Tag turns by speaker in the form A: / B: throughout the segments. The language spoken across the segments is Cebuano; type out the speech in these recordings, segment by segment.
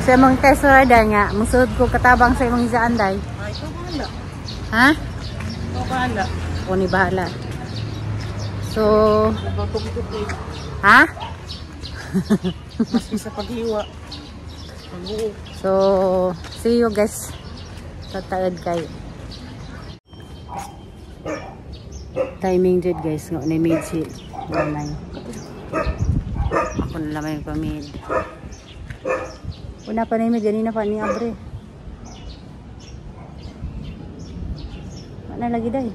A: Sa imong tesora day nga musud ko katabang sa imong isaan day.
B: Ay, ikaw bahala.
A: Ha?
B: Ikaw bahala.
A: Ako ni bahala. So,
B: Nagpapagputi.
A: Ha?
B: Maski sa paghiwa. Pag-uo.
A: So, see you guys. Tataad kayo. Timing jud guys nga na made si gamay. Ako na lamay pamid. Una pa na yung ganina pa ni abre. Wala lagi day.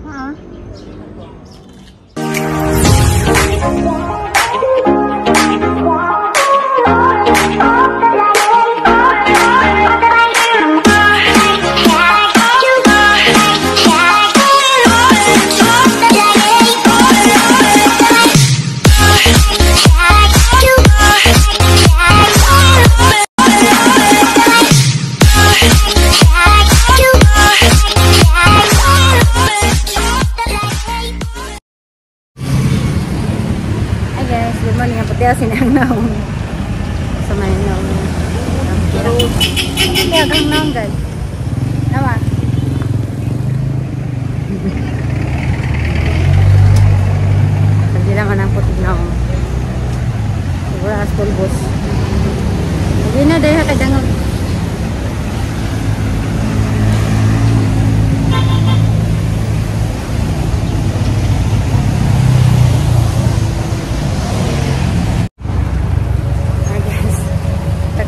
A: Ah. Hi guys, good morning. Ang puti sinang naong. Sa may naong. Kaya kang naong guys. Nawa. Hindi naman ang puti naong. Siguro school bus. Hindi na dahil kadangog.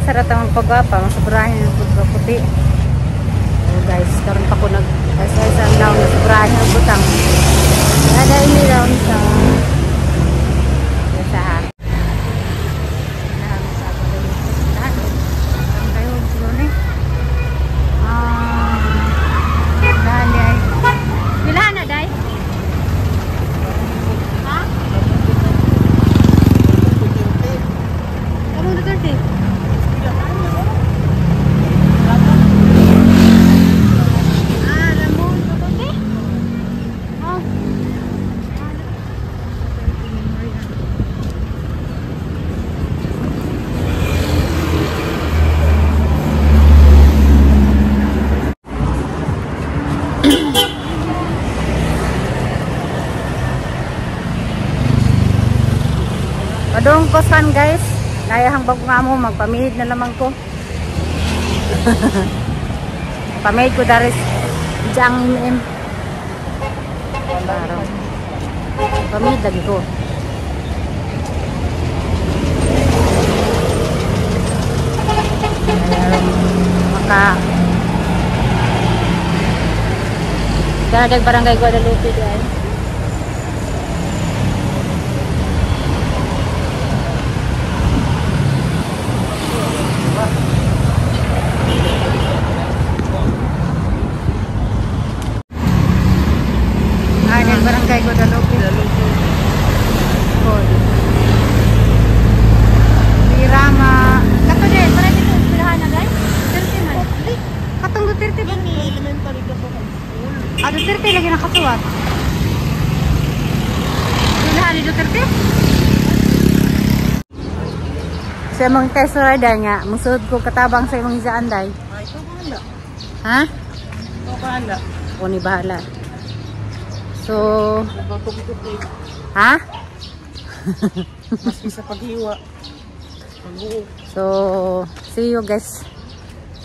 A: Sarap ang pagwapa, masubrahin ang pagkaputi. Oh guys, karon pa ko nag sa ang naong nasubrahin ang butang. Ada ini daw sa sa Bilahan na day? Ha? Kamu Duterte? Padong kosan guys, layahang bago nga mo, magpamihid na lamang ko. Pamihid ko daris diyang MM. Pamihid lagi ko. Maka Daradag Barangay Guadalupe guys. Barangay Guadalupe. Pirama. Kato din, para dito pilahan na guys. 30 man. Katong Duterte ba?
B: Elementary ka pa high school.
A: Ah, Duterte lagi nakasuwat. Pilahan ni Duterte? Sa imong tesora day nga, musud ko katabang sa imong isaan day.
B: Ay, ikaw bahala.
A: Ha?
B: Ikaw bahala.
A: Ako ni bahala. So,
B: Nagpapagputi.
A: Ha?
B: Maski sa paghiwa. Pag-uo.
A: So, see you guys.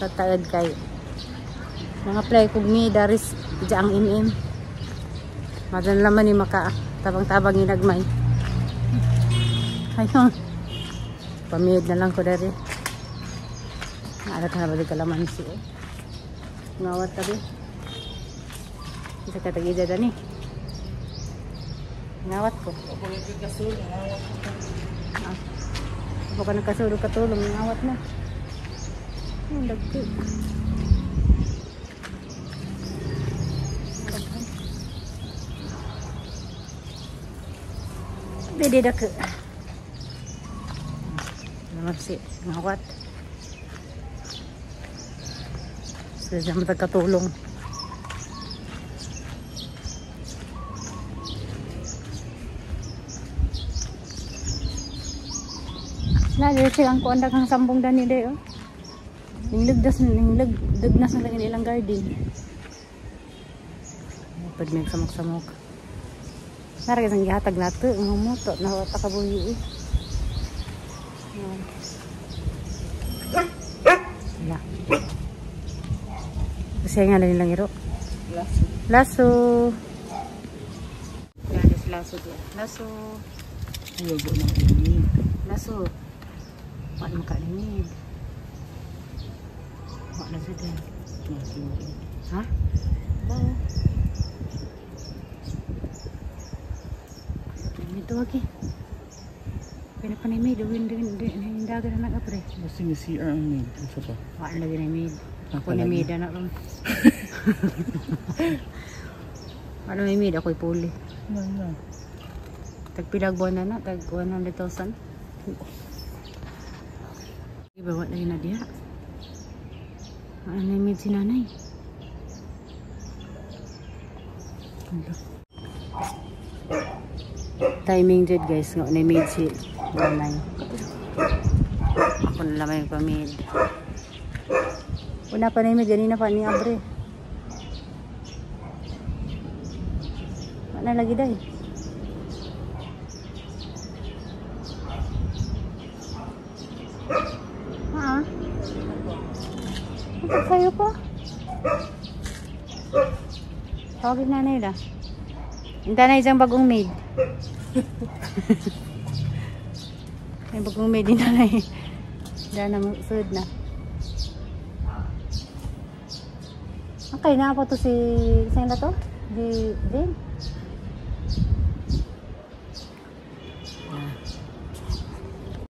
A: Tataad kayo. Mga play kog ni daris diyang MM. Madan laman ni maka tabang-tabang ginagmay. Ayun. Pamihid na lang ko dari. Arat na balik kalamansi eh. Ngawat tabi. Isa katag-ida dani. Ngawat ko. Ako ka nagkasulog katulong, ngawat na. Ang dagki. Dede dake. Naman si ngawat. Sila matagkatulong. Na, dili sila ang kuan daghang sambong dani day oh. Ningligdas ningligdagnas na lang ilang garden. Pag nagsamok-samok. Nara kasi ang gihatag nato, ang humuto na wata ka buhi eh. Wala. Kasi nga na nilang iro.
B: Laso.
A: Laso. Yan, yes, laso diyan. Laso.
B: Ayaw ko na ini.
A: Laso. Wala makalimid. Wala siya din.
B: Laso.
A: Ha?
B: Bao.
A: Ito lagi. Pinapanimid. Hindaga na nag-apre.
B: Basta nga CR ang maid. Ano pa?
A: Wala lagi na maid.
B: Ah,
A: Ako ni
B: palagi.
A: maid na ron. Wala may maid. Ako'y puli.
B: Wala na.
A: Tagpilag buwan na na. Tag 100,000. Iba wala lagi na diha. Wala na maid si nanay. Ano? Timing jud guys nga na maid si nanay. Ako na lang yung pamid. Una pa na yung maid, ganina pa ni Abre. Wala lagi day. Ha? Ano kayo pa? Tawagin nanay la. Hinta na isang bagong maid. May bagong maid din nanay. Dahil na sud na. Okay na po to si saan na to? Di Jane.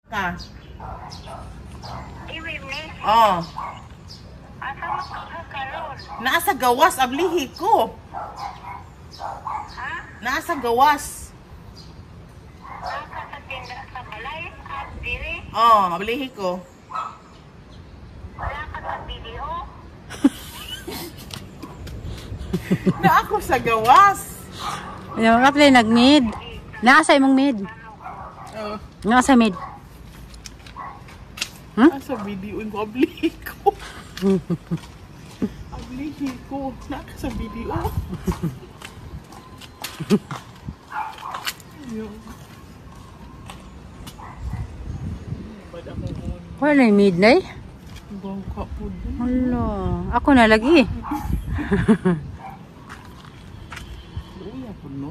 B: Ka. Oh. Naa sa gawas ablihi ko. Naa sa gawas. Oh, ablihi ko. Na ako sa gawas.
A: Yung apply nag-mid. Nasa imong mid.
B: Oh.
A: Nasa mid.
B: Asa video ko ablihi ko. Ablihi ko. Naa ka sa video. Ayun. Bad ako on.
A: Wala na yung mid na eh.
B: Bangka po dun.
A: Hala. Ako na lagi.
B: Luya po no?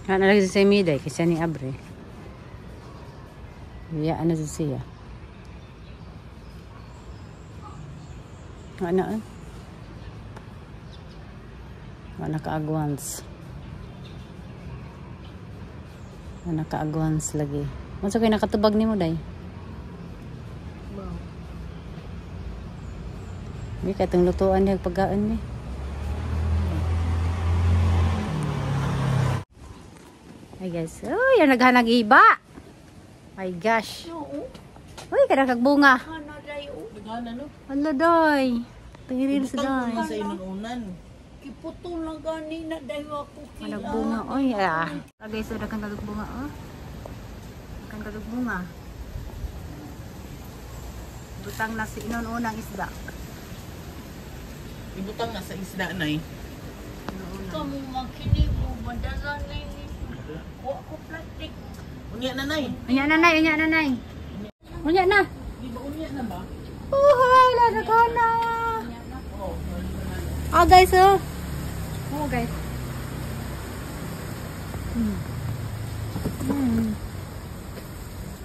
A: Wala na lagi sa mid ay kasi ni Abre. Iya na sa siya. Wala eh. Wala kaagwans. Wala kaagwans lagi. Unsa kay nakatubag nimo day?
B: Wow.
A: Di kay itong lutuan niya pagkaon ni. Ay guys, uy, ang naghanag iba. My gosh. Uy, kada kag bunga.
B: Nagana no?
A: Alo doy. Tingiril sa
B: Butang
A: doy.
B: ko na sa inununan.
C: Kiputol na gani na dayo ako
A: Walang bunga. Oy, ah. Ah, guys, so daghan kag bunga, oh. Daghan kag bunga. Butang na si inon-unang isda.
B: Ibutang na sa isda na eh.
C: Kamu makini mo madala na ini. Wa ko plastic.
B: Unya na nay.
A: Unya na nay, unya na nay. Unya na.
B: Di ba unya na ba?
A: Oh, hala, daghan na. Ah, guys, oh. Oh, guys.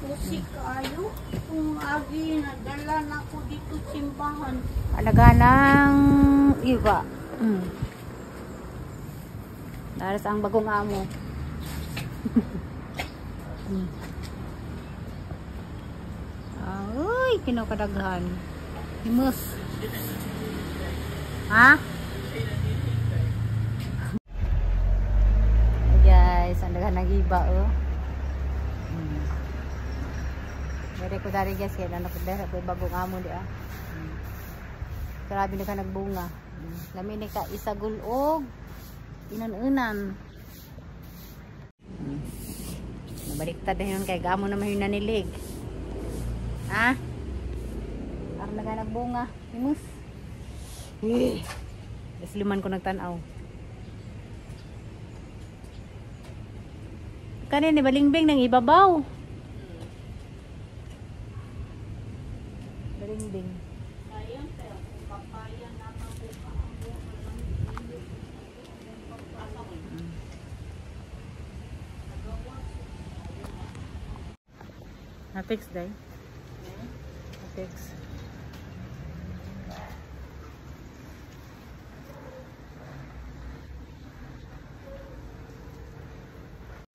C: Musik ayo kung agi nadala na ko dito simbahan.
A: Alaga ng iba. Daras ang bagong amo. Ay, kinakadaghan. Himus. Ha? Hey guys, ang daghan ng iba oh. Dari ko dari guys, kaya na ko dari bagong amo di ah. Grabe na ka nagbunga. Lami ni ka isagulog. Inan-unan. Nabaliktad na yun kay gamo naman yung nanilig. Ha? Arang naganagbunga. Himus. Eh. Isliman ko nagtanaw. Kanina balingbing ng ibabaw. Balingbing. Na-text day. Na-text.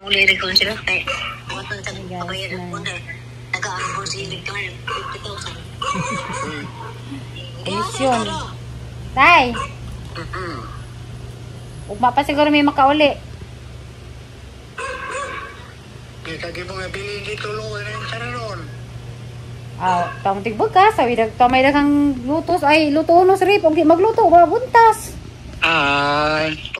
C: Muli rin ko sila kay wato sa pagbayad ko na nagaambon si Victor 50,000.
A: Komisyon. Tay! Ugma pa siguro may makauli.
D: Di ka gibong nabili dito lo rin sa ron.
A: Aw, tawang tigbog ka sa widag tamay daghang lutos ay luto unos rip og di magluto mabuntas.
D: Ay.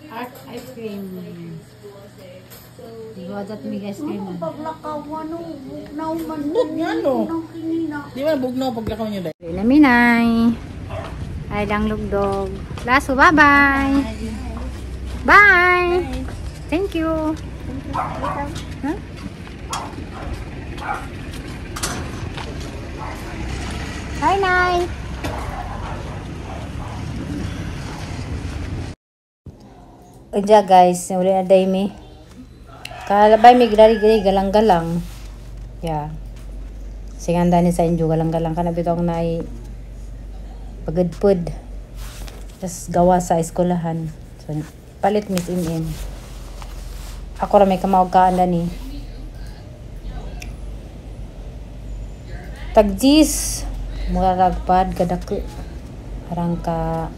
A: Art ice cream. Iwadat mi ice cream.
C: Paglakaw ano, bugnaw man.
B: Bugnaw, no? Di ba bugnaw paglakaw niyo dahil?
A: Naminay. Ay lang lugdog. Laso, bye-bye. Bye. Thank you. Huh? Hi, Nay. Unya guys, uli na day mi. Kalabay mi gilari gili galang-galang. Yeah. Singanda ni sa inyo galang-galang kana bitong naay pagudpud. Tas gawa sa eskwelahan. So palit Miss MM. Ako ra may kamao kaan ni. Tagjis mura ragpad kadako harang ka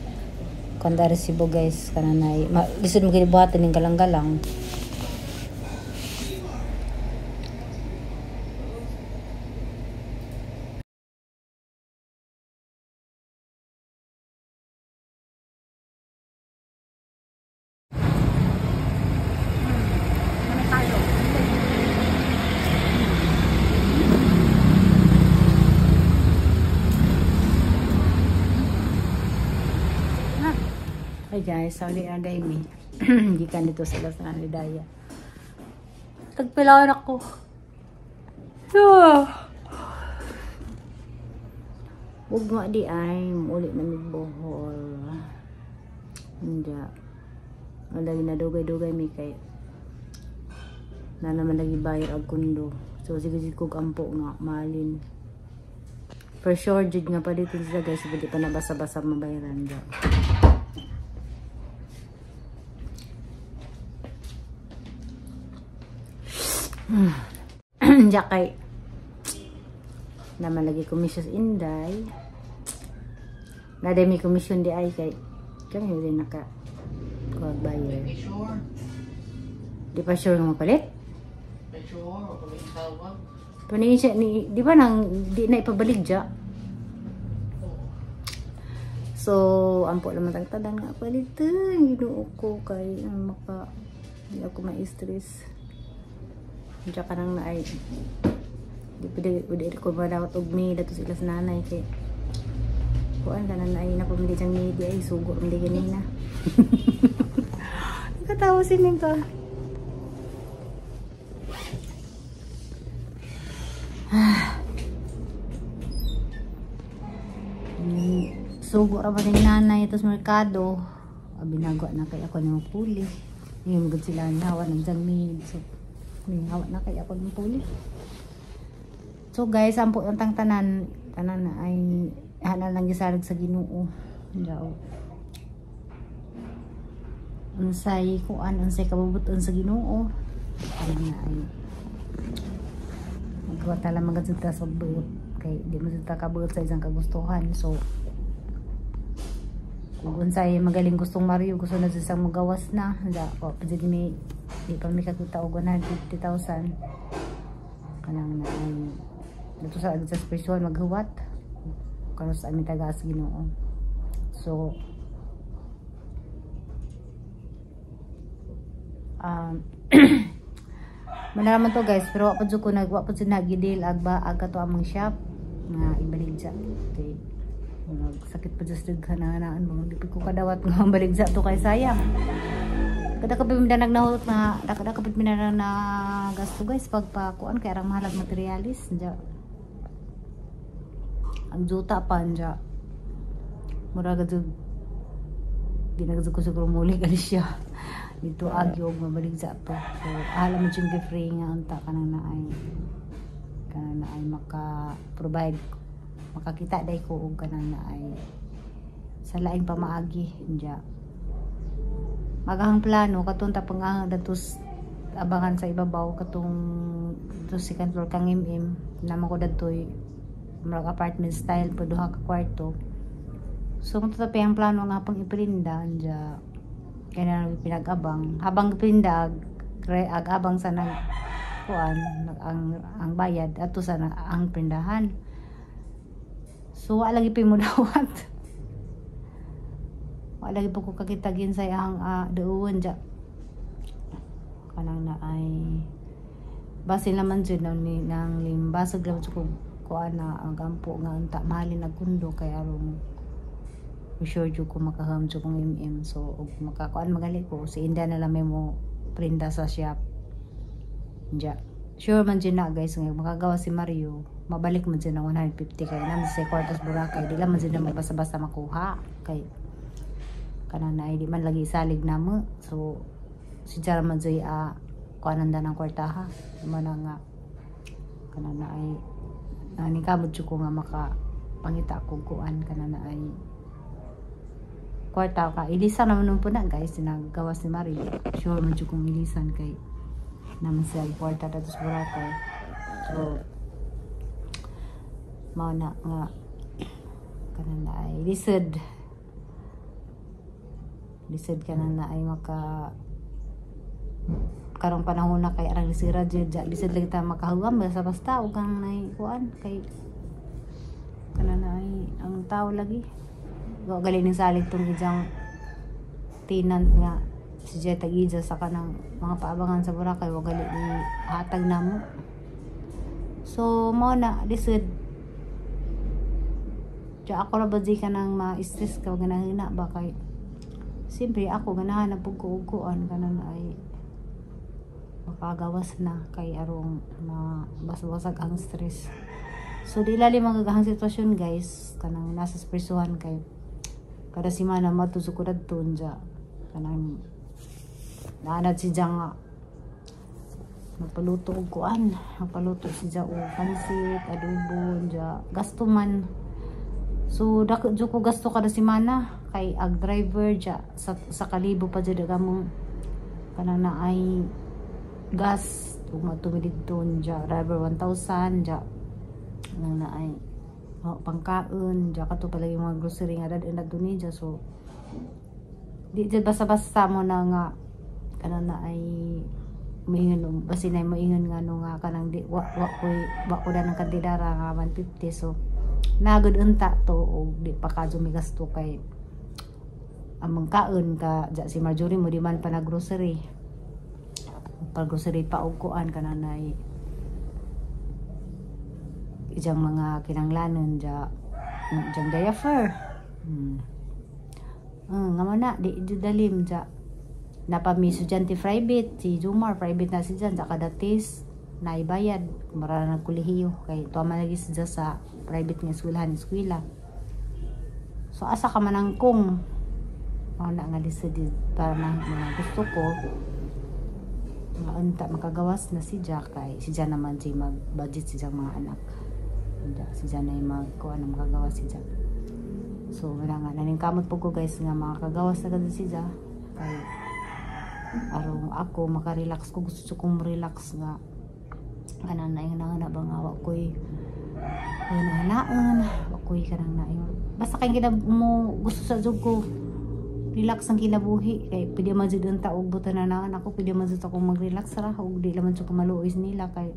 A: kanda resibo guys kana nay lisod mo ginibuhatan ning galang-galang. Hi guys, sorry ang day mi. Gikan dito sila sa Lidaya. Tagpilawan ako. Ugma di ay uli na mig Bohol. Hindi. Wala na dugay-dugay mi kay na naman lagi bayar og kundo. So sige sige kog ampo nga malin. For sure jud nga palitin sila guys, hindi pa nabasa-basa mabayaran daw. Jakay naman lagi komisyon inday. Nada may komisyon di ay kay kami rin naka kuha bayar.
B: Sure.
A: Di pa sure nga mapalit?
B: Sure, ako may tawag.
A: Panin siya ni di ba nang di na ipabalik dya? So ampo naman tagtadan nga palitan Ginoo ko kay maka di ako ma-stress. Diya ka nang naay. Di pwede, pwede ko ba dapat og maid ato sila sa nanay kay kuan ka na naay na pamili diyang maid ay sugo hindi ganina. Nakatawa si Ming to. Sugo ra ba ning nanay ito sa merkado. Binagwa na kay ako ng puli. Yung gud sila hawa ng diyang maid. So hawa na kay ako ng puli. So guys, ampo ang tang tanan tanan na ay hana lang gisalig sa Ginoo. Daw. Unsay kuan unsay kabubuton sa Ginoo. Tanan na ay magwa ta lang magadzud ta sa buot kay di mo jud ta kabuot sa isang kagustuhan. So Kung unsay magaling gustong Mario, gusto na jud siyang magawas na. Da, wa pa jud mi, di pa mi kakita og 150,000. Kanang na ay dito sa spiritual maghuwat. Karon sa aming tagas Ginoo. So manaraman to guys, pero wa pa jud ko nag wa pa jud nagidil ag ba ag kato among shop nga ibaligya. Okay. Sakit pa jud daghan mo di ko kadawat nga baligya to kay sayang. Kada ka pimdanag nahulot na kada ka pimdanag na gasto guys pagpakuan kay arang mahalag materialis dya. Ang juta pa dya. Mura ga jud di na ko siguro muli gali siya. Dito agyo og mabaligya to. So alam mo jud free nga unta kanang naay maka-provide, makakita day ko og kanang naay sa laing pamaagi dya. Magahang plano katong tapangahang datos abangan sa ibabaw katong to second floor kang MM naman ko dadtoy murag apartment style po duha ka kwarto. So kung tatapi ang plano nga pang iprinda dya kaya na pinag-abang habang iprinda ag abang sa nag kuan ang bayad ato sa ang prindahan. So wa lagi pa mo dawat. Wa lagi po ko kakitagin sa ang duon dya. Kanang na ay basin naman jud nang limbasag lang jud ko kuan na ang gampo nga unta mahalin ag kundo kay arong sure jud ko makaham jud kong MM. So og makakuan magali ko si Inda na lang may mo prinda sa shop dya. Sure man jud na guys nga makagawa si Mario, mabalik man jud ang 150 kay naman sa kwartos Boracay di lang man jud na basta-basta makuha kay kanang na di man lagi isalig namo. So si Jara man jud kuanan da ng kwartaha man nga kanang na ay nangkamot jud ko nga maka pangita ko kuan kanang na ay kwarta ka ilisan naman nung po na guys nagawa si Mario. Sure man jud kong ilisan kay naman siya kwarta dato sa Boracay. So mao na nga kanang na ay lisod kanang na ay maka karong panahon na kay arang lisira jud lisod lagi ta makahuam basta basta og kang nay kuan kay kanang na ay ang tao lagi wa gali ning salig tong ijang tenant nga si Jeta Giza sa kanang mga paabangan sa Boracay wa gali hatag namo. So mao na lisod ja ako ra ba di kanang ma-stress ka ganahina ba kay siyempre ako ganahan na pug kuan kanang ay makagawas na kay arong mabasbasag ang stress. So di lalim ang gagahang sitwasyon guys kanang nasa prisuhan kay kada semana matusok ko dadto dya kanang naanad si Jang nga magpaluto og kuan, magpaluto si Jang og pansit, adobo dya gasto man. So dako jud ko gasto kada semana kay ag driver dya sa kalibo pa jud among kanang na ay gas ug matumi didto dya driver 1,000 dya kanang na ay pangkaon dya kato palagi mga grocery nga dad adto ni dya. So di jud basta-basta mo na nga kanang na ay moingon basin ay moingon nga no nga kanang di wa ko da ng kantidara nga 150. So nagod unta to og di pa ka gasto kay among kaon ka dya si Marjorie mo di man pa na grocery pa grocery pa og kuan kanang nay ijang mga kinanglanon dya ijang diaper. Nga man na di jud dalim dya napami estudyante private si Jumar private na si dyan sa kada test na ibayad mara na kolehiyo kay tuwa man lagi siya sa private nga eskwelahan eskwela. So asa ka man ang kung na nga lisod para na mga gusto ko nga unta makagawas na si Jack kay si Jack naman si mag budget si Jack mga anak si Jack na mag kuan makagawas si Jack. So wala nga naningkamot po ko guys nga makagawas na gud si Jack kay arong ako makarelax ko gusto kong relax nga kanang naing na ba nga wa koy naon wa koy kanang naing basta kay gina mo gusto sa jud ko Relax ang kinabuhi kay pwede man jud unta og buto na naon ako, pwede man jud ako mag-relax ra og di naman jud ko maluoy nila kay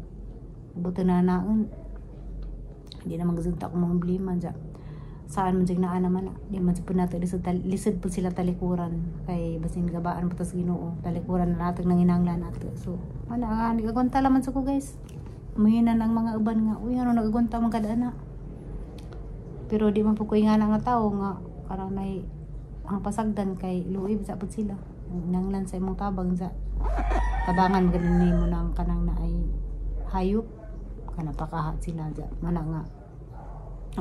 A: buto na naon. Hindi naman jud ako mga problema dya. Saan man jud naa naman na. Di man jud po nato lisod, lisod po sila talikuran kay basin gabaan po tas Ginoo, talikuran na nato nang inanglan nato. So wala nga nagagwanta laman sa ko, guys. Muhinan ang mga uban nga, "Uy, ano nagagwanta man kada ana?" Pero di man po ko nga nga tao nga karang nay ang pasagdan kay luoy sa pud sila nanglan sa imong tabang sa tabangan maganin nimo nang kanang na ay hayop kana pakahat sila dya. Mana nga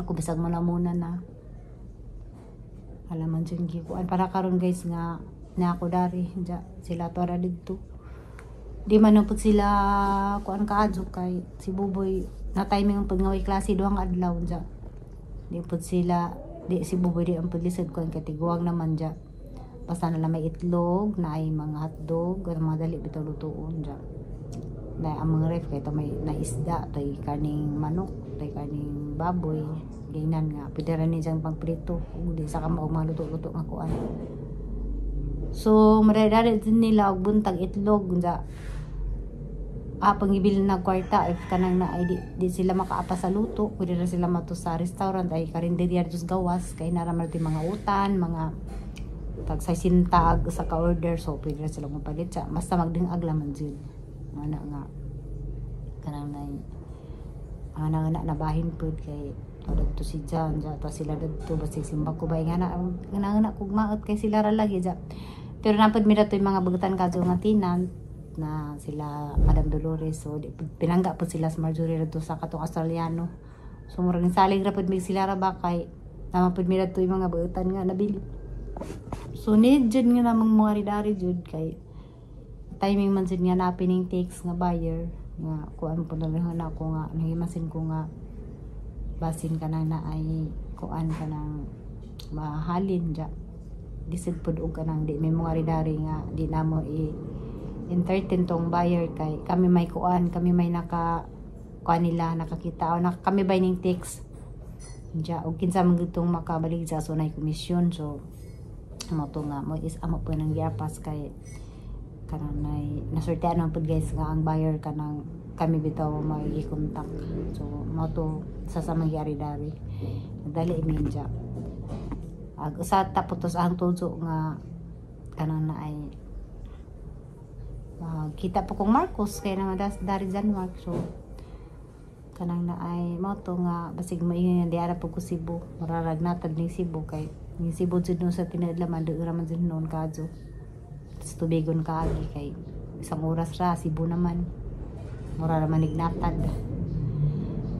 A: ako bisag mo na muna na alaman jud gikuan para karon, guys, nga na ako dari dya sila to ra didto. Di man na pud sila kuan kaadyo kay si Buboy na timing ang pag nga klase duhang adlaw dya. Di pud sila, di si Buboy di ang pud lisod kuan kay tiguang naman dya. Basta na lang may itlog na ay mga hotdog at mga dali bitaw lutuon dya na ang mga ref kay to may na isda tay kaning manok tay kaning baboy gaynan nga pwede ra ni siyang pangprito ug di sa kamo og mga luto-luto nga kuan. So maday din nila og buntag itlog unsa pangibil na kwarta if kanang na ay di sila makaapa sa luto, pwede ra sila mato sa restaurant ay karinderya dito sa gawas kay nara man mga utan mga tag sa sintag sa ka order. So pwede ra sila mopalit sa basta magdingag laman jud. Ana nga kanang nay ana nga na nabahin pud kay to si John ja to sila dadto basig simba ko ba nga na nga na kog maot kay sila ra lagi ja. Pero napud mi dato yung mga bagutan kadto nga tenant na sila Madam Dolores. So di, pinangga po sila sa Marjorie dito sa katong Australiano. So murag salig ra pud mig sila ra ba kay naman pud mi dito yung mga bagutan nga nabili. So need jud nga namang mga ridari jud kay timing man jud nga napining takes nga buyer nga kuan po na ako nga nahimasin ko nga basin ka na na ay kuan ka nang mahalin ja. Lisod pud og kanang di may mga ridari nga di namo i entertain tong buyer kay kami may kuan, kami may naka kuan nila nakakita o kami bay ning text ja og kinsa man gitong makabalik sa so nay komisyon. So amo to nga mo is amo po nang giapas kay kanang nay nasortean man pud, guys, nga ang buyer kanang kami bitaw may i-contact. So mo to sa mga dari dali mi ja ag usa ta putos ang tuzo nga kanang na ay kita po kong Marcos kay naman das dari Denmark. So kanang na ay mo to nga basig mo di ara po ko Cebu, mararag natad ning Cebu kay ning Cebu jud no sa tinadlaman do ra man jud noon kadyo sa tubigon kaagi kay isang oras ra Cebu naman, mura ra man natad.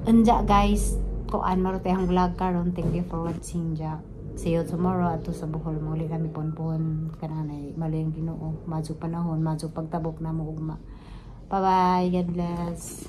A: Unja, guys, kuan maro ang vlog karon. Thank you for watching ja. See you tomorrow ato sa Bohol. Muli kami ponpon kanang ay maluyang Ginoo, madyo panahon, madyo pagtabok na mo ugma. Bye bye, God bless.